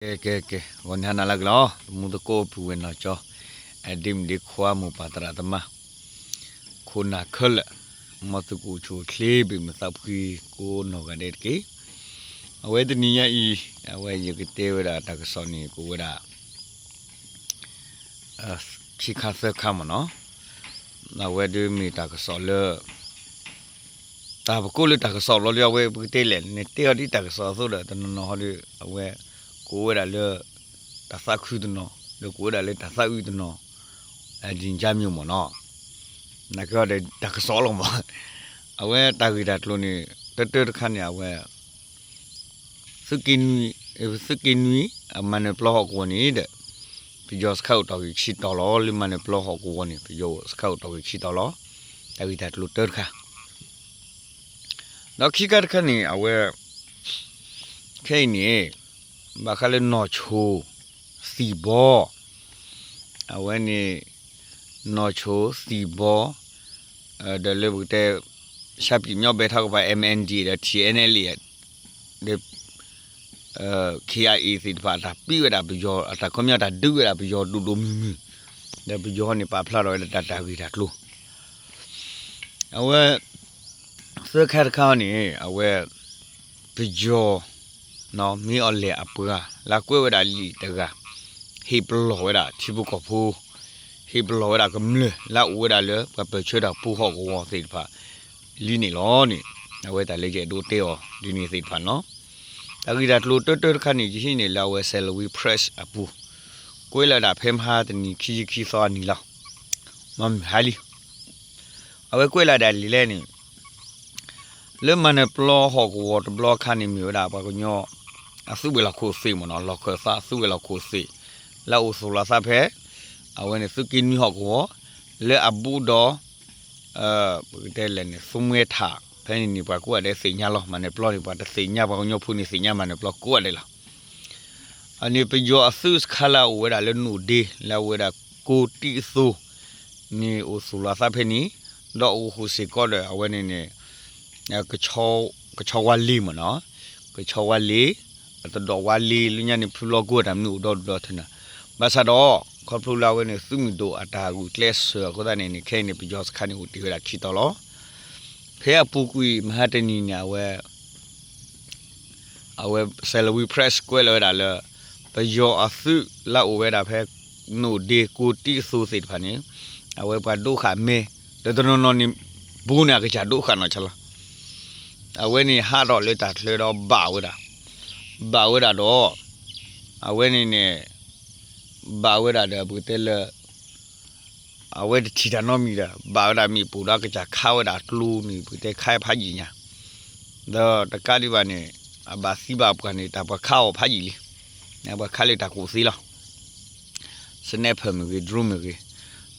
ကဲ ကဲ ကဲ ဂီၤနံၤဟါနၤလၢအဂ့ၤလီၤ တမူသကိးပုၢ်ဝဲၢ်နီၢ်ကၠီ ဒ့မုၣ်ဒ့ခွါ မိၢ်ပၢ်သရၣ်သမါ ခိၣ်နၢ်ခဲလၢာ် မ်သုကအိၣ်ဆူၣ်အိၣ်ချ့ ဘၣ်မုာ်သးဖှံကိးနီၢ်ဂၤဒဲးတက့ၢ်. အဝဲတနံၤညါအံၤ အဝဲယကတဲဝဲဒၣ်တၢ်ကစီၣ်န့ၣ် ကအိၣ်ဝဲဒၣ် ခံခါသၢခါမ့ၢ်နီၤ, အဝဲဒၣ်မ့ၢ်တၢ်ကစီၣ်လၢ တၢ်ပကိးလၢတၢ်ကစီၣ်လီၤဒီး အဝဲပကတဲလဲၣ် နတဲအီၤဒ်တၢ်ကစီၣ်အသိးဒီး တနီၤနီၤဟီဒီး အဝဲ ကအိၣ်ဝဲဒၣ်လၢ တၢ်သးခုတနီၤ ဒီးကအိၣ်ဝဲဒၣ်လၢတၢ်သးအုးတနီၤ ဒ်န့ၣ်ကါမ့ၢ်မ့ၢ်နီၤ, နာ်က့ဒီးတၢ်ကစီၣ်လီၤမး, အဝဲတၢ်ဂ့ၢ်တၢ်ကျိၤန့ၣ် တၢတၢတခါန့ၣ် အဝဲ သုးက့နွံ သုးက့နွံ အမၤနၢၤပျီဟီၣ်ကဝီၤန့ၣ်ဒီး ပယီၤစခါအိၣ်တီၢ်ဂ့ၢ်ခံတီၤလီၤ လၢမၤနၢၤပျီဟီၣ်ကဝီၤန့ၣ် ပယီၤစခါအိၣ်တီၢ်ဂ့ၢ်ခံတီၤလီၤ, တၢ်ဂ့ၢ်တၢ်ကျိၤတၢတခါ ဒီးခံခါတခါန့ၣ် အဝဲ ခဲအံၤန့ၣ် ဘၣ်ဃးလၢနီၢ်ဆိၣ် သံၣ်ဘီ အဝဲန့ၣ် နီၢ်ဆိၣ် သံၣ်ဘီ ဒီးလၢပကတဲ ရှမ်းပြည်မြောက်ပိုင်း ထောက်ခံပါ MNDAA ဒီး TNLA ဒီး KIA သ့ၣ်တဖၣ် အတၢ်ပံးဝဲဒၣ်ပယီၤ အတၢ်ခီပညီတၢ်ဒုးဝဲဒၣ်ပယီၤဒိၣ်ဒိၣ်မုၢ်မုၢ်, ဒီးပယီၤန့ၣ်ပာ်ဖျါထီၣ်ဝဲဒၣ်တၢ်ဂ့ၢ်တၢ်ကျိၤ အဝဲ သၢခါတခါန့ၣ် အဝဲ ပယီၤ မ့ၢ်အီၤလဲၣ်အပှၤ လၢကွဲးဝဲဒၣ်လံာ်တဂၤ ဟ့ၣ်ပလီၢ်ဝဲဒၣ်ထံဖိကီၢ်ဖိ ဟ့ၣ်ပလီၢ်ဝဲဒၣ်ကမျၢၢ် လၢအအိၣ်ဝဲဒၣ်လၢ ပှၤပၢၢ်ဆၢတၢ်ပူၤဟီၣ်ကဝီၤသ့ၣ်တဖၣ် လံန့ၣ်လီၤန့ၣ် အဝဲတၢ်လၢယအဲၣ်ဒိးတဲအီၤဒ်န့ၣ်သ့ၣ်တဖၣ်န့ၣ်လီၤ. တၢ်ဂ့ၢ်တၢ်ကျိၤတၢတၢတခါန့ၣ် ယဟံးန့ၢ်လၢအဝဲ Salween Press အပူၤ ကွဲးလီၤဝဲဒၣ်ဖဲမဟါတနံၤခံဆံခံသီအနံၤလီၤ. မ့ၢ်မုၢ်ဟါလံ အဝဲကွဲးလီၤဒၣ်လံာ်လဲၣ်န့ၣ် လၢမၤနၢၤပျီဟီၣ်ကဝီၤတဘျီခါန့ၣ် မ့ၢ်ဝဲဒၣ်ပှၤကညီ အသုးဝဲၤလီၢ်ခိၣ်သ့ၣ်မ့ၢ်နီၤ လီၢ်ခၢၣ်သးအသုးဝဲၤလီၢ်ခိၣ်သ့ၣ် လၢအအိၣ်သူၣ်လီၤသးဖဲ အဝဲန့ၣ်သုးက့နွံဟီၣ်ကဝီၤ လၢအဘူးဒီး ပကတဲလဲၣ်န့ၣ် သူမှဲထး ဖဲန့ၣ်န့ၣ် ပှၤကိးဂၤဒဲးသ့ၣ်ညါလီၤ မၤနၢၤပျီန့ၣ် ပှၤတသ့ၣ်ညါ ပှၤကညီဖိန့ၣ်သ့ၣ်ညါမၤနၢၤပျီကိးဂၤဒဲးလီၤ. အန့ၣ်ပယီၤအသုးစခါလၢအအိၣ်ဝဲဒၣ်လၢနိၣ်ဒ့ လၢအအိၣ်ဝဲဒၣ်ကိးတံၢ်အသိးန့ၣ် အိၣ်သူၣ်လီၤသးဖဲန့ၣ် ဒီးအိၣ်ဃုာ်စ့ၢ်ကီးဒီးအဝဲန့ၣ်န့ၣ် ကဆီဝါလ့မ့ၢ်နီၤ ကဆီဝါလ့ အတဒီးဝါလ့ လၢညါန့ၣ် ဖုလီၤကိၢ်တၢ်မနုၤအိၣ်ဒီဒူၣ်ဒီထၢနၤ ဘၣ်ဆၣ်ဒီး ခီဖျိလၢအဝဲန့ၣ် သုးမုၢ်ဒိၣ်အတၢ်ဂုာ်ကျဲးစၢးအဃိသတးန့ၣ်န့ၣ် ခဲအံၤန့ၣ် ပယီၤစခါန့ၣ်အိၣ်တ့ၢ်ဝဲဒၣ်ခံတီၤလီၤ. ဖဲအပူၤကွံာ်မဟါတနံၤန့ၣ် အဝဲ အဝဲ Salween Press ကွဲးလီၤဝဲဒၣ်လၢ ပယီၤအသုးလၢအအိၣ်ဝဲဒၣ်ဖဲ နိၣ်ဒ့ကိးတံၢ်အသိးသ့ၣ်တဖၣ်န့ၣ် အဝဲပှၤဒိဃာ်မဲ ဒီးတနီၤနီၤန့ၣ် ဘူးန့ၢ်အကစၢ်ဒိဃာ်နီၢ်ဆါလီၤ. အဝဲန့ၣ်ဟးထီၣ်လၢတၢ်ချၢဒီးဘၣ်ဝဲဒၣ် ဘၣ်ဝဲဒၣ်ဒီး အဝဲန့ၣ်န့ၣ် ဘၣ်ဝဲဒၣ်ဒီးပကတဲလၢ အဝဲတထံၣ်တၢ်နီတမံၤဒီး ဘၣ်ဝဲဒၣ်မ့ၣ်ပိၢ်ဒီးကစၢ်ခးဝဲဒၣ်ကျိန့ၣ် ပကတဲခးဖးယံာ်ညါ ဒီးတကးဒံးဘၣ်န့ၣ် အဘၣ်သံဘၣ်ပှၢ်န့ၣ် တၢ်ပှၤခးအီၤဖးယံာ်လံ ပှၤခးလၢတၢ်ကူၣ်သ့လီၤ sniper မ့ၢ်ဂ့ၤ drone မ့ၢ်ဂ့ၤ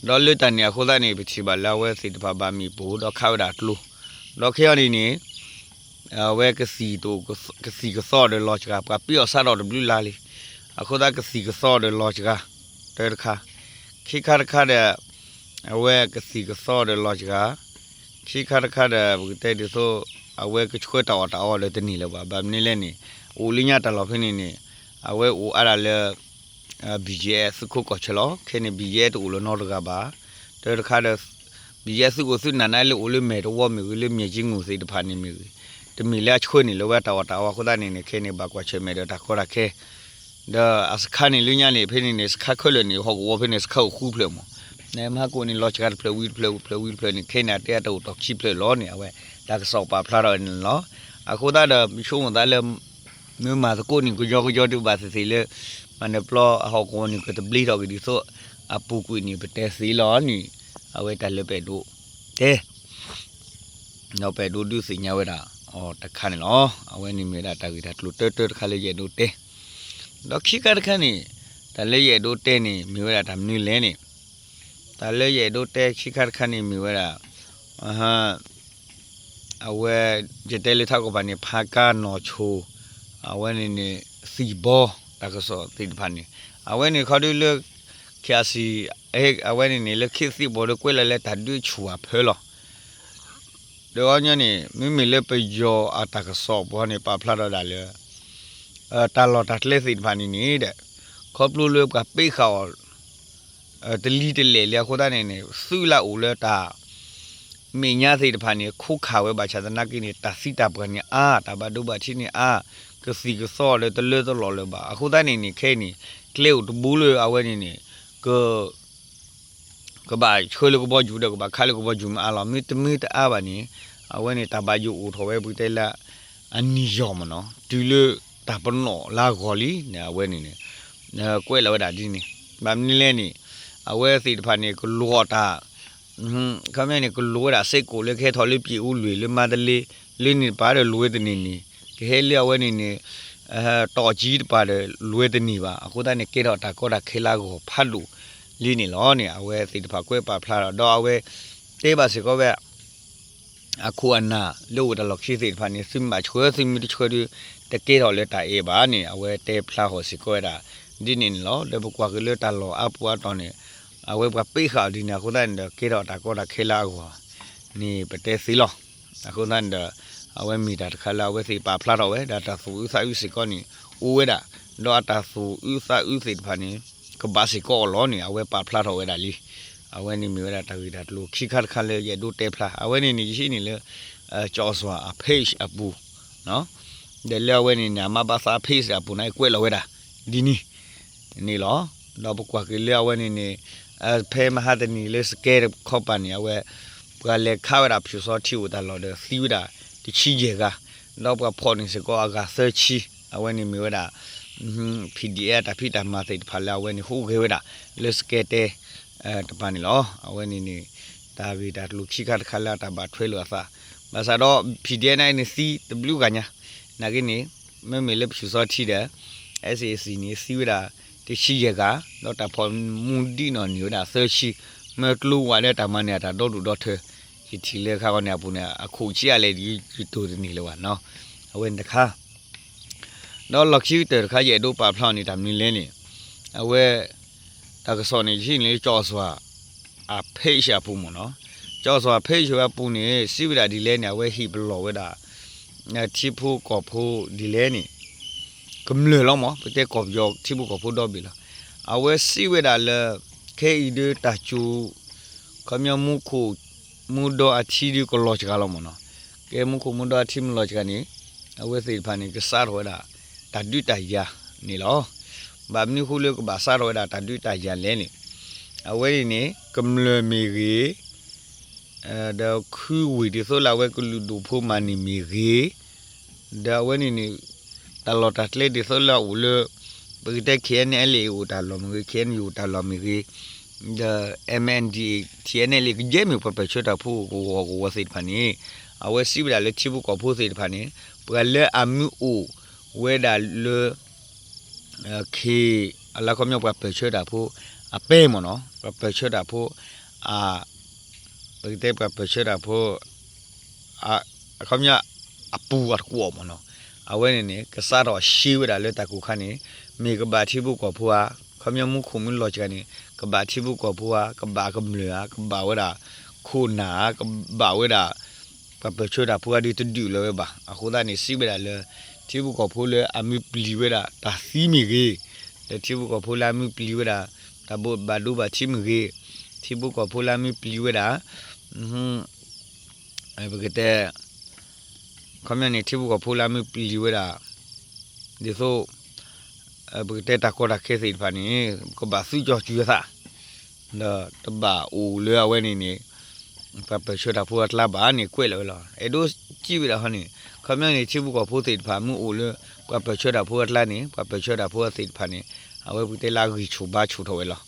ဒီးလၢတၢ်န့ၣ်အဃိသတးန့ၣ် ပထံၣ်ဘၣ်လၢအဝဲသ့ၣ်တဖၣ်ဘၣ်မ့ၣ်ပိၢ်ဒီးခးဝဲဒၣ်ကျိ ဒီးခဲအံၤန့ၣ်န့ၣ် အဝဲကသံၣ်တအိၣ် ကသံၣ်ကသီဒီးလီၤစှၤ ပှၤပ့ၤအီၣ်စးထီၣ်တဘျုးလါလံ အဃိသတးကသံၣ်ကသီဒီးလီၤစှၤ တၢတခါ ခံခါတခါဒီး အဝဲကသံၣ်ကသီဒီးလီၤစှၤ ခံခါတခါဒီး ပကတဲဒ်သိး အဝဲကဆှၢတၢ်အီၣ်တၢ်အီဒီးတန့ၢ်လၢၤဘၣ် ဘၣ်မနုၤလဲၣ်န့ၣ် အိၣ်လၢညါတၢ်လီၢ်ဖဲန့ၣ်န့ၣ် အဝဲအိၣ်အါဒၣ်လၢ BGF သုးခိးကီၢ်ဆၢလီၤ ခဲန့ၣ် BGF တအိၣ်လၢၤနီတဂၤဘၣ် တၢတခါဒီး BGF သုးအိၣ်သုးနးနးလၢအိၣ်လၢမဲာ်တဝီမ့ၢ်ဂ့ၤ လၢမဲာ်က့ငိၢ်သ့ၣ်တဖၣ်န့ၣ်မ့ၢ်ဂ့ၤ တမ့ၢ်လၢအဆှၢန့ၢ်လၢၤဝဲတၢ်အီၣ်တၢ်အီအဃိသတးန့ၣ်န့ၣ် ခဲန့ၣ် ဘၣ်ကွၢ်ဆၢၣ်မဲာ်ဒီးတၢ်ကီတၢ်ခဲ ဒီးအစခါန့ၣ်လၢညါန့ၣ် ဖဲန့ၣ်န့ၣ် စခါခဲလၢာ်န့ၣ် ဟီၣ်ကဝီၤဖဲန့ၣ် စခါအိၣ်ဃုဖျၢၣ်မး နမဟါကိၣ်န့ၣ် လီၤစှၤတဖျၢၣ်ဝံၤတဖျၢၣ် ဖျၢၣ်ဝံၤတဖျၢၣ်န့ၣ် ခဲန့ၣ် အတဲအတအိၣ်တီၢ်ခံဖျၢၣ်လီၤန့ၣ် အဝဲ တၢ်ကစီၣ်ပာ်ဖျါထီၣ်န့ၣ်လီၤ. အဃိသတးဒီး ပဆိကမိၣ်သးလၢ မ့ၢ်မၤသကိးန့ၣ် ကယီကယီဒုးဘၣ်သ့ၣ်သ့ၣ်လၢ မၤနၢၤပျီအဟီၣ်ကဝီၤန့ၣ် ကတဘျ့ထီၣ်က့ၤဒ်သိး အပူၤကွံာ်န့ၣ် ပတဲသ့လီၤန့ၣ် အဝဲတၢ်လၢပအဲၣ်ဒိးတဲ ဒီးပအဲၣ်ဒိးဒုးသ့ၣ်ညါဝဲဒၣ်အီၤတခါန့ၣ်လီၤ. အဝဲန့ၣ်မ့ၢ်ဝဲဒၣ်တၢ်ဂ့ၢ်တၢ်ကျိၤတၢတၢတခါလၢယအဲၣ်ဒိးတဲ ဒီးခံခါတခါန့ၣ် တၢ်လၢယအဲၣ်ဒိးတဲန့ၣ် မ့ၢ်ဝဲဒၣ်တၢ်မနုၤလဲၣ်န့ၣ် တၢ်လၢယအဲၣ်ဒိးတဲခံခါတခါန့ၣ် မ့ၢ်ဝဲဒၣ် အဝဲ ယတဲလၢထးကီၢ်ပၤန့ၣ် ဖါကါနီၢ်ဆိၣ် အဝဲန့ၣ်န့ၣ် သံၣ်ဘီ တၢ်ကစီၣ်သ့ၣ်တဖၣ်န့ၣ် အဝဲန့ၣ်ခီဒုလၢ ခၠၣ်စံၣ် အဝဲန့ၣ်န့ၣ် လၢခ့သ့ၣ်ဘီဒီးကွဲးလၢလၢတၢ်ဒုးဆူၣ်အဖၢလီၤ. ဒီးအီၤညီန့ၣ် မ့မ့ၢ်လၢပယီၤအတၢ်ကစီၣ်ပူၤန့ၣ် ပာ်ဖျါထီၣ်ဒၣ်လၢ တၢ်လီၢ်တၢ်ကျဲသ့ၣ်တဖၣ်န့ၣ်န့ၣ်ဒီး ခီဖျိလၢပှၤပ့းဃာ်အီၤ တလံၤတလဲၣ်လၢအဃိသတးန့ၣ်န့ၣ် သုးလၢအအိၣ်လၢတၢ် မဲာ်ညါသ့ၣ်တဖၣ်န့ၣ် ခိးခးဝဲဘၣ်ဆၣ်သနာ်က့န့ၣ် တၢ်သံတၢ်ပှၢ်န့ၣ်အါ တၢ်ဘၣ်ဒိဘၣ်ထံးန့ၣ်အါ ကသံၣ်ကသီဒီးတလၢတလီၢ်လၢၤဘၣ်. အဃိသတးန့ၣ်န့ၣ် ခဲအံၤန့ၣ် ကျဲအိၣ်တဘိလၢအဝဲန့ၣ်န့ၣ် က ကဘၣ်ဆှၢလၢကဘီယူၤဒီး ကဘၣ်ခးလၢကဘီယူၤမ့ၢ်အါလီၤ. မ့တမ့ၢ်တအါဘၣ်န့ၣ် အဝဲန့ၣ် တၢ်ဘၣ်ယိၣ်အိၣ်ထီၣ်ဝဲပကတဲလၢ အနံၣ်ယီၢ်မ့ၢ်နီၤ တုၤလၢတၢ်ပနီၣ်လၢအဂီၢ်လံန့ၣ် အဝဲန့ၣ်န့ၣ် ကွဲးလီၤဝဲဒၣ်ဒ်န့ၣ် ဘၣ်မနုၤလဲၣ်န့ၣ် အဝဲသ့ၣ်တဖၣ်န့ၣ် ကလိၤအီၤတၢ် ခီပညီန့ၣ် ကလိၤဝဲဒၣ်စ့ၢ်ကီးလၢကဟဲထီၣ်လၢပျံၤအူလွံၢ်လၢမါတလ့ လၢန့ၣ်တပၤဒီးလိၤဝဲတန့ၢ်န့ၣ် ကဟဲလၢအဝဲန့ၣ်န့ၣ် တီၣ်ကံတပၤဒီးလိၤဝဲတန့ၢ်ဘၣ်. အဃိသတးန့ၣ် ကဲထီၣ်တၢ်ကီတၢ်ခဲလၢအဂီၢ်ဖးဒိၣ်လံန့ၣ်လီၤန့ၣ် အဝဲသ့ၣ်တဖၣ်ကွဲးပာ်ဖျါထီၣ် ဒီးအဝဲတဲဘၣ်စ့ၢ်ကီးဝဲ အခိၣ်အနၢ်လၢအိၣ်တၢ်လီၢ်ခံသ့ၣ်တဖၣ်န့ၣ် သုမ့ၢ်ဘၣ်ဆှၢ သုမ့ၢ်တဆှၢဒီး တကဲထီၣ်လၢတၢ်အဲၣ်ဘၣ်န့ၣ် အဝဲတဲဖျါထီၣ်စ့ၢ်ကီးဝဲဒၣ် ဒ်န့ၣ်န့ၣ်လီၤ. ဒီးပကွၢ်က့ၤလၢတၢ်လီၢ်အါပူၤအါတီၤန့ၣ် အဝဲပှၤပ့းဃာ်အီၤဒ်န့ၣ် အဃိသတးန့ၣ်ဒီး ကဲထီၣ်တၢ်ကီတၢ်ခဲလၢအဂီၢ်န့ၣ် ပတဲသ့လီၤ. အဃိသတးန့ၣ်ဒီး အဝဲမ့ၢ်တၢ်တခါလၢအဝဲသ့ၣ်ပာ်ဖျါထီၣ်ဝဲ ဒီးတၢ်သူၣ်အုးသးအုးစ့ၢ်ကီးန့ၣ် အိၣ်ဝဲဒၣ် ဒီးအတၢ်သူၣ်အုးသးအုးသ့ၣ်တဖၣ်န့ၣ် ကဘၣ်စ့ၢ်ကီးအီၤလီၤန့ၣ် အဝဲပာ်ဖျါထီၣ်ဝဲဒၣ်လံ. အဝဲန့ၣ်မ့ၢ်ဝဲဒၣ်တၢ်ဂ့ၢ်တၢ်ကျိၤခံခါတခါလၢယအဲၣ်ဒိးတဲဖျါ အဝဲန့ၣ်န့ၣ် ယဟံးန့ၢ်လၢ ကၠီၣ်စွၣ်အ page အပူၤ ဒီးလၢအဝဲန့ၣ်န့ၣ် အမါဘၣ်သး page အပူၤန့ၣ် ကွဲးလီၤဝဲဒၣ် ဒ်န့ၣ် န့ၣ်လီၤ. ဒီးပကွၢ်က့ၤလၢအဝဲန့ၣ်န့ၣ် ဖဲမဟါတနံၤလၢစကဲတခီပၤန့ၣ် အဝဲ ပှၤလဲၤခးဝဲဒၣ်ဖၠူၣ်စီထံအိၣ်တၢ်လီၢ်ဒီးသံဝဲဒၣ်တဆံယဲၢ်ဂၤ, ဒီးပှၤဖီၣ်န့ၢ်စ့ၢ်ကီးအဂၤသၢဆံ, အဝဲန့ၣ်မ့ၢ်ဝဲဒၣ် PDF တၢ်ဖံးတၢ်မၤသ့ၣ်တဖၣ်လၢအဝဲန့ၣ်ဟူးဂဲၤဝဲဒၣ် လၢစကဲတဲ တပၤန့ၣ်လီၤ. အဝဲန့ၣ်န့ၣ် တၢ်ဂ့ၢ်တၢ်ကျိၤခံခါတခါလၢအတၢ်ဘၣ်ထွဲလိာ်အသး, ဘၣ်ဆၣ်ဒီး PDF န့ၣ်သံတဘျုးဂၤညါ, နာ်က့န့ၣ် မ့မ့ၢ်လၢဖၠူၣ်စီထံဒီး SAC န့ၣ် သံဝဲဒၣ်တဆံယဲၢ်ဂၤ, ဒီးတၢ်ဖီၣ်မူဒံးနီၢ်န့ၢ်ဝဲဒၣ်သၢဆံ, မ့ၢ်ကျိဝဲလၢတၢ်မၤန့ၢ်အတၢ်ဒီဒူၣ်ဒီထၢ, ယထံၣ်လၢခါဂီၤန့ၣ်အပူၤန့ၣ် အခိၣ်ဆံးအါလဲၣ် ယတိၢ်တန့ၢ်လၢၤဘၣ်နီၤ, အဝဲန့ၣ်တခါ ဒီးလီၢ်ခံကတၢၢ်တခါ ယအဲၣ်ဒိးပာ်ဖျါအီၤန့ၣ် တၢ်မနုၤလဲၣ်န့ၣ်, အဝဲ တၢ်ကစီၣ်န့ၣ် ယဟံးန့ၢ်လၢကၠီၣ်စွၣ်အ page အပူၤမ့ၢ်နီၤ, ကၠီၣ်စွၣ် page ဝဲအပူၤန့ၣ် စံးဝဲဒၣ်ဒ်လဲၣ်န့ၣ် အဝဲဟ့ၣ်ပလီၢ်ဝဲဒၣ် ထံဖိကီၢ်ဖိဒ်လဲၣ်န့ၣ် ကမျၢၢ်လီၤမ့ၢ် ပတဲကီၢ်ပယီၤထံဖိကီၢ်ဖိဒီဘ့ၣ်လီၤ. အဝဲစံးဝဲဒၣ်လၢ ခဲအံၤဒုးတၢ်စူၤ ခီပညီမူခိၣ်မူဒီအထံဒုးကလီၤစှၤလီၤမ့ၢ်နီၤ, ကဲမူခိၣ်မူဒီအထံမလီၤစှၤန့ၣ် အဝဲသ့ၣ်တဖၣ်န့ၣ် ကစးထီၣ်ဝဲဒၣ် တၢ်ဒုးတၢ်ယၤန့ၣ်လီၤ. ဘၣ်မနုၤဃိလၢကဘၣ်စးထီၣ်ဝဲဒၣ်တၢ်ဒုးတၢ်ယၤလဲၣ်န့ၣ်, အဝဲန့ၣ်န့ၣ် ကမျၢၢ်မ့ၢ်ဂ့ၤ ဒီးခုဝ့ၢ်ဒ်သိးလၢအဝဲကလုာ်ဒူၣ်ဖိမၤန့ၢ်မ့ၢ်ဂ့ၤ, ဒီးအဝဲန့ၣ်န့ၣ် တၢ်လီၢ်တၢ်ကျဲဒ်သိးလၢအအိၣ်လၢ ပကတဲ KNLA အိၣ်တၢ်လီၢ်မ့ၢ်ဂ့ၤ, KNU အိၣ်တၢ်လီၢ်မ့ၢ်ဂ့ၤ, ဒီး MNDAA TNLA ကယဲၢ်မ့ၢ်ပှၤပၢၢ်ဆၢတၢ်ဖိကဝီၤကဝီၤသ့ၣ်တဖၣ်န့ၣ် အဝဲစံးဝဲဒၣ်လၢထံဖိကီၢ်ဖိသ့ၣ်တဖၣ်န့ၣ် ပှၤလၢအမ့ၢ်အိၣ်ဝဲဒၣ်လၢ ခ့ အလၢခီပညီပှၤပၢၢ်ဆၢတၢ်ဖိအပဲမ့ၢ်နီၤ, ပှၤပၢၢ်ဆၢတၢ်ဖိ အ ပကတဲပှၤပၢၢ်ဆၢတၢ်ဖိ အခီပညီ အပူၤအတကွီၢ်မ့ၢ်နီၤ, အဝဲန့ၣ်န့ၣ် ကစးထီၣ်ရှဲဝဲဒၣ်လၢတၢ်ကိၢ်ခါန့ၣ် မ့ၢ်ကဘၣ်ထံဖိကီၢ်ဖိဧါ, ခီပညီမူခိၣ်မူလီၤစှၤန့ၣ် ကဘၣ်ထံဖိကီၢ်ဖိဧါ, ကဘၣ်ကမျၢၢ်ဧါ, ကဘၣ်ဝဲဒၣ်ခိၣ်နၢ်ဧါ, ကဘၣ်ဝဲဒၣ် ပှၤပၢၢ်ဆၢတၢ်ဖိအဒုးတဒုးလီၤဝဲဘၣ်. အဃိသတးန့ၣ် စံးဝဲဒၣ်လၢ ထံဖိကီၢ်ဖိလၢအမ့ၢ်ပျံၤဝဲဒၣ်တၢ်သံမ့ၢ်ဂ့ၤ, ဒီးထံဖိကီၢ်ဖိလၢအမ့ၢ်ပျံၤဝဲဒၣ် တၢ်ဘၣ်ဒိဘၣ်ထံးမ့ၢ်ဂ့ၤ, ထံဖိကီၢ်ဖိလၢအမ့ၢ်ပျံၤဝဲဒၣ် ပကတဲ ခီပညီန့ၣ် ထံဖိကီၢ်ဖိလၢအမ့ၢ်ပျံၤဝဲဒၣ် ဒ်သိး ပကတဲတၢ်ကီတၢ်ခဲသ့ၣ်တဖၣ်န့ၣ် ကဘၣ်သုးကၠီၣ်စူၤအသး ဒီးတဘၣ်အိၣ်လၢအဝဲန့ၣ်န့ၣ် ပှၤပၢၢ်ဆၢတၢ်ဖိအကျါဘၣ်န့ၣ် ကွဲးလီၤဝဲလီၤ. အဲၣ်ဒိးစံးဝဲဒၣ်ဟီန့ၣ် ခီပညီန့ၣ် ထံဖိကီၢ်ဖိသ့ၣ်တဖၣ်မ့ၢ်အိၣ်လၢ ပှၤပၢၢ်ဆၢတၢ်ဖိအကျါန့ၣ် ပှၤပၢၢ်ဆၢတၢ်ဖိသ့ၣ်တဖၣ်န့ၣ် အဝဲပကတဲလၢအဂံၢ်ဆူၣ်ဘါဆူၣ်ထီၣ်ဝဲလီၤ.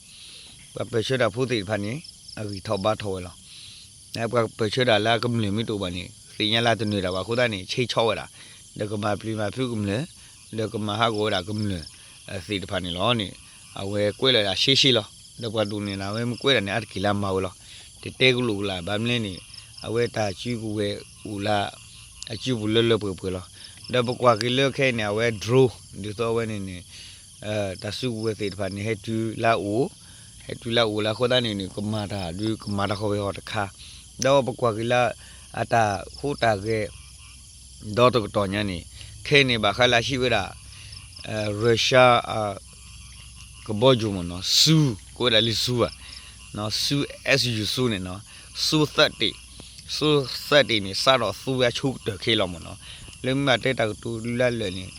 ပှၤပၢၢ်ဆၢတၢ်ဖိသ့ၣ်တဖၣ်န့ၣ် အဂံၢ်ထီၣ်ဘါထီၣ်ဝဲလီၤ. ပှၤပၢၢ်ဆၢတၢ်လၢအကမျၢၢ်မ့ၢ်တအိၣ်ဘၣ်န့ၣ် သ့ၣ်ညါလၢတနၢၤတၢ်ဘၣ်အဃိသတးန့ၣ် ဆ့ဆီဝဲဒၣ် ဒီးကမၤပျံၤမၤဖုးကမျၢၢ် ဒီးကမၤဟးဂီၤဝဲဒၣ်ကမျၢၢ်သ့ၣ်တဖၣ်န့ၣ်လီၤန့ၣ် အဝဲကွဲးလီၤဒၣ်ရှဲရှဲလီၤ. ဒီးပှၤဒိၣ်န့ၢ်လၢအဝဲမ့ၢ်ကွဲးဒၣ်န့ၣ် အါတက့ၢ်လၢအမၤဝဲလီၤ. တတဲကလိာ်ကလာ်ဘၣ်မနုၤလဲၣ်န့ၣ် အဝဲတၢ်စုကဝဲၤအိၣ်လၢ အစုပူၤလၢလၢပှဲၤပှဲၤလီၤ. ဒီးပကွၢ်က့ၤလၢခဲအံၤန့ၣ် အဝဲ drone ဒ်သိးအဝဲန့ၣ်န့ၣ် တၢ်စုကဝဲၤသ့ၣ်တဖၣ်န့ၣ် ဟဲတုၤလၢအအိၣ်, ဟဲတုၤလၢအအိၣ်လၢအဃိသတးန့ၣ်န့ၣ် ကမၤတၢ်ဒုးကမၤတၢ်ဃီဝဲဃီတခါ, ဒီးပကွၢ်က့ၤလၢ အတၢ်ဟူးတၢ်ဂဲၤ ဒီတကတီၢ်ညါန့ၣ် ခဲအံၤန့ၣ် ဘၣ်ဃးလၢအဟံးဝဲဒၣ် Russia ကဘီယူၤမ့ၢ်နီၤ စူ ကိးဝဲဒၣ်လၢစူဘၣ်, စူ စူ စူန့ၣ်နီၤ, စူ သၢတံး, စူ သၢတံးန့ၣ် စးထီၣ်သူဝဲအဆိကတၢၢ်ခဲလီၤမ့ၢ်နီၤ, လၢမ့ၢ်တဲတၢ်ကတိၤလၢအလၢာ်န့ၣ်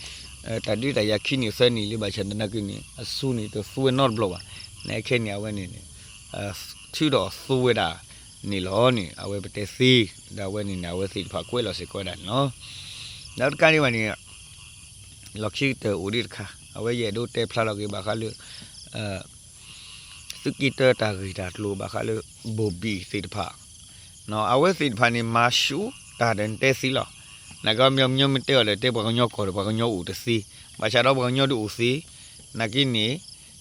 တၢ်ဒုးတၢ်ယၤခံနံၣ်သၢနံၣ်လံ ဘၣ်ဆၣ်သနာ်က့န့ၣ် အစူန့ၣ် တသူဝဲနီတဘျီဘၣ်, နခဲန့ၣ်အဝဲန့ၣ်န့ၣ် ထုးထီၣ်သူဝဲဒၣ်န့ၣ်လီၤန့ၣ် အဝဲပတဲသ့, ဒီးအဝဲန့ၣ်န့ၣ် အဝဲသ့ၣ်တဖၣ်ကွဲးလီၤစ့ၢ်ကီးဝဲဒၣ်န့ၣ်လီၤ. ဒီးတကးဒံးဘၣ်န့ၣ် လီၢ်ခံကတၢၢ်အိၣ်ဒံးတခါ အဝဲယအဲၣ်ဒိးတဲဖျါထီၣ်က့ၤဘၣ်ဃးလၢ သုးက့တၢတၢ်ဂ့ၢ်တၢ်ကျိၤဘၣ်ဃးလၢ ဘိၣ်ဘံၣ်သ့ၣ်တဖၣ်, အဝဲသ့ၣ်တဖၣ်န့ၣ် မၤဆူၣ်တၢ်ဒီးနတဲသ့လီၤ. နာ်က့ပှၤကညီမ့ၢ်တဲအီၤဒီး တဲပှၤကညီကီၢ်ဒီး ပှၤကညီအိၣ်တသ့, ဘၣ်ဆၣ်ဒီးပှၤကညီဒုးအိၣ်သ့, နာ်က့န့ၣ်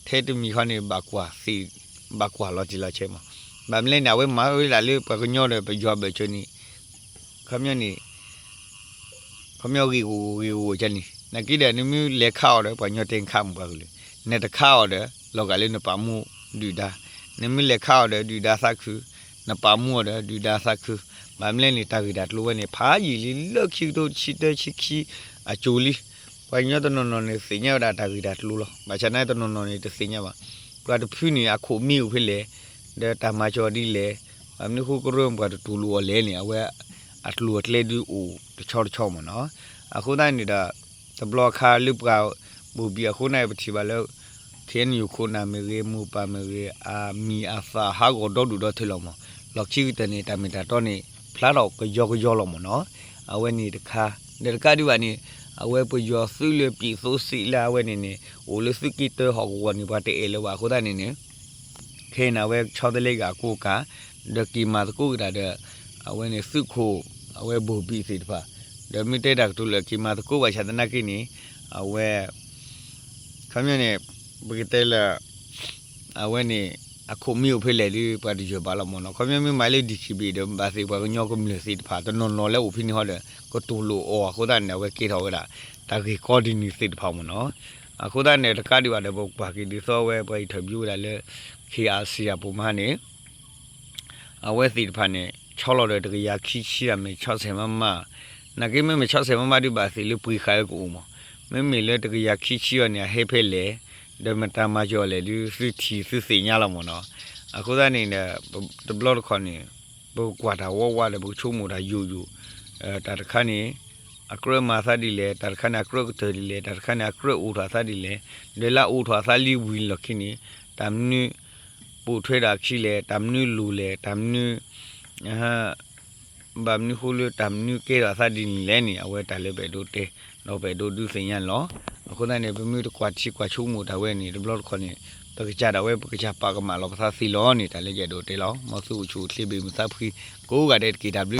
ထဲတမံၤဃီန့ၣ် ဘၣ်ကွၢ်သ့, ဘၣ်ကွၢ်လီၤတံၢ်လီၤဆဲးမး, ဘၣ်မနုၤလဲၣ်န့ၣ် အဝဲမၤဝဲဒၣ်လၢပှၤကညီဒီးပယီၤဘၢၣ်စၢၤန့ၣ် ခီပညီန့ၣ် ခီပညီဂ့ၢ်ဂီၢ်ဂ့ၢ်ဂီၢ်ကန့ၣ် နာ်က့ဒီး နမ့ၢ်လဲၤခးအီၤဒီး ပှၤကညီတဲနခးမုာ်ပှၤကလုာ်, နတခးအီၤဒီး လီၤဂာ်လၢနပာ်မူဒုၣ်ဒါ, နမ့ၢ်လဲၤခးအီၤဒီး ဒုၣ်ဒါသးခု, နပာ်မူအီၤဒီး ဒုၣ်ဒါသးခု, ဘၣ်မနုၤလဲၣ်န့ၣ် တၢ်ဂ့ၢ်တၢ်ကျိၤဝဲန့ၣ် ဖးယံာ်လံ လၢခံကထိတဆံတၢဆံခံအစိၤလံ, ပှၤကညီတနီၤနီၤန့ၣ် သ့ၣ်ညါဝဲဒၣ်တၢ်ဂ့ၢ်တၢ်ကျိၤလီၤ, ဘၣ်ဆၣ်သနာ်က့တနီၤနီၤန့ၣ် တသ့ၣ်ညါဘၣ်, ပှၤတဖုန့ၣ် အခိၣ်မ့ၢ်အိၣ်ဖဲလဲၣ်, ဒီးတၢ်မၤစၢၤအီၤဒ်လဲၣ်, ဘၣ်မနုၤဃိကရၢပှၤတတူၢ်လိာ်အီၤလဲၣ်န့ၣ် အဝဲအကျိၤအကျဲဒုးအိၣ်တဆီတဆီမ့ၢ်နီၤ, အဃိသတးန့ၣ်ဒီး တဘျီခါလၢပှၤဘိၣ်ဘံၣ်အဃိန့ၣ် ပထံၣ်ဘၣ်လၢ ခ့ၣ်အဲၣ်ယူၣ်ခိၣ်နၢ်မ့ၢ်ဂ့ၤ မိၢ်ပၢ်မ့ၢ်ဂ့ၤ အမံၤအသၣ်ဟးဂီၤဒီဒူၣ်ဒီထၢလီၤမး, လီၢ်ခံကတၢၢ်န့ၣ် တၢ်မ့ၢ်တၢ်တီန့ၣ် ဖျါထီၣ်ကယီကယီလီၤမးနီၤ, အဝဲန့ၣ်တခါ, ဒီးတကးဒံးဘၣ်န့ၣ် အဝဲပယီၤသုးလၢပျံးသိစံးလၢအဝဲန့ၣ်န့ၣ် အိၣ်လၢသုးက့တၢဟီၣ်ကဝီၤန့ၣ် ပှၤတအဲၣ်လၢၤဘၣ်အဃိသတးန့ၣ်န့ၣ် ခဲအံၤန့ၣ် အဝဲဆီတလဲက့ၤအကိးကး, ဒီးက့ၤမၤသကိးက့ၤတၢ်ဒီး အဝဲန့ၣ်သုးခိၣ် အဝဲဘိၣ်ဘံၣ်သ့ၣ်တဖၣ်, ဒီးမ့ၢ်တဲတၢ်ကတိၤလၢက့ၤမၤသကိးဘၣ်ဆၣ်သနာ်က့န့ၣ် အဝဲ ခီပညီန့ၣ် ပကတဲလၢ အဝဲန့ၣ် အခိၣ်မ့ၢ်အိၣ်ဖဲလဲၣ်ဒီး ပှၤတယၢၤဘၣ်လီၤမ့ၢ်နီၤ, ခီပညီမ့ၢ်မၤလၢ DKBA ဒီး ဘၣ်သ့ၣ်ပှၤကညီကမျၢၢ်သ့ၣ်တဖၣ် တနီၤနီၤလၢအိၣ်ဖဲန့ၣ်ဟီဒီး ကတူၢ်လိာ်အီၤအဃိသတးန့ၣ် အဝဲကဲထီၣ်ဝဲဒၣ် တၢ်ဂ့ၢ်ကီဒ်န့ၣ်သ့ၣ်တဖၣ်မ့ၢ်နီၤ, အဃိသတးန့ၣ် တကးဒံးဘၣ်ဒီး ပကွၢ်က့ၤဒ်သိးဝဲ ပှၤ interview ဝဲဒၣ်လၢ ခ့ၣ်အါစံယၤပိာ်မဟါန့ၣ် အဝဲသ့ၣ်တဖၣ်န့ၣ် ဆီလီၤဒီးတကယၤခံဆံ မ့ၢ်ဆီဆဲးမးမး, နာ်က့မ့မ့ၢ်ဆီဆဲးမးမးဒုးဘၣ်သ့ၣ်လၢပှ့ၤဃာ်ဝဲကအိၣ်မး, မ့မ့ၢ်လၢတကယၤခံဆံအီၤန့ၣ် အဟဲဖဲလဲၣ်, ဒီးမတၤမၤစၢၤအီၤလဲၣ်ဒုး သုထံၣ်သုသ့ၣ်ညါလီၤမ့ၢ်နီၤ, အဃိသတးန့ၣ်ဒီး တဘျီတခီၣ်န့ၣ် ပကကွၢ်တၢ်ဝးဝးဒီး ပကဆိကမိၣ်တၢ်ယိာ်ယိာ်, တၢ်တခါန့ၣ် အကြၢးမၤသးဒ်လဲၣ်, တၢ်တခါန့ၣ် အကြၢးကတၢၢ်ဒ်လဲၣ်, တၢ်တခါန့ၣ် အကြၢးအိၣ်ထီၣ်အသးဒ်လဲၣ်, ဒီးလၢအအိၣ်ထီၣ်အသးလံဝံၤလီၢ်ခံန့ၣ် တၢ်မနုၤ ပိာ်ထွဲဒၣ်အခံလဲၣ်, တၢ်မနုၤလိၤလဲၣ်, တၢ်မနုၤ ဘၣ်မနုၤဃိလၢတၢ်မနုၤကဲထီၣ်အသးဒ်န့ၣ်လဲၣ်န့ၣ် အဝဲတၢ်လၢပအဲၣ်ဒိးတဲ ဒီးပအဲၣ်ဒိးဒုးသ့ၣ်ညါန့ၣ်လီၤ. အဃိသတးန့ၣ် ပမ့ၢ်တကွၢ်ထံကွၢ်ဆိကမိၣ်တၢ်ဝဲန့ၣ် တဘျီတခီၣ်န့ၣ် ပကစၢ်ဒၣ်ဝဲ ပကစၢ်ပာ်ကမၣ်လီၤပသးသ့လီၤန့ၣ် တၢ်လၢယအဲၣ်ဒိးတဲလီၤ. မ်သုအိၣ်ဆူၣ်အိၣ်ချ့ ဘၣ်မုာ်သးဖှံကိးဂၤဒဲးတက့ၢ်. တၢ်ဘျုး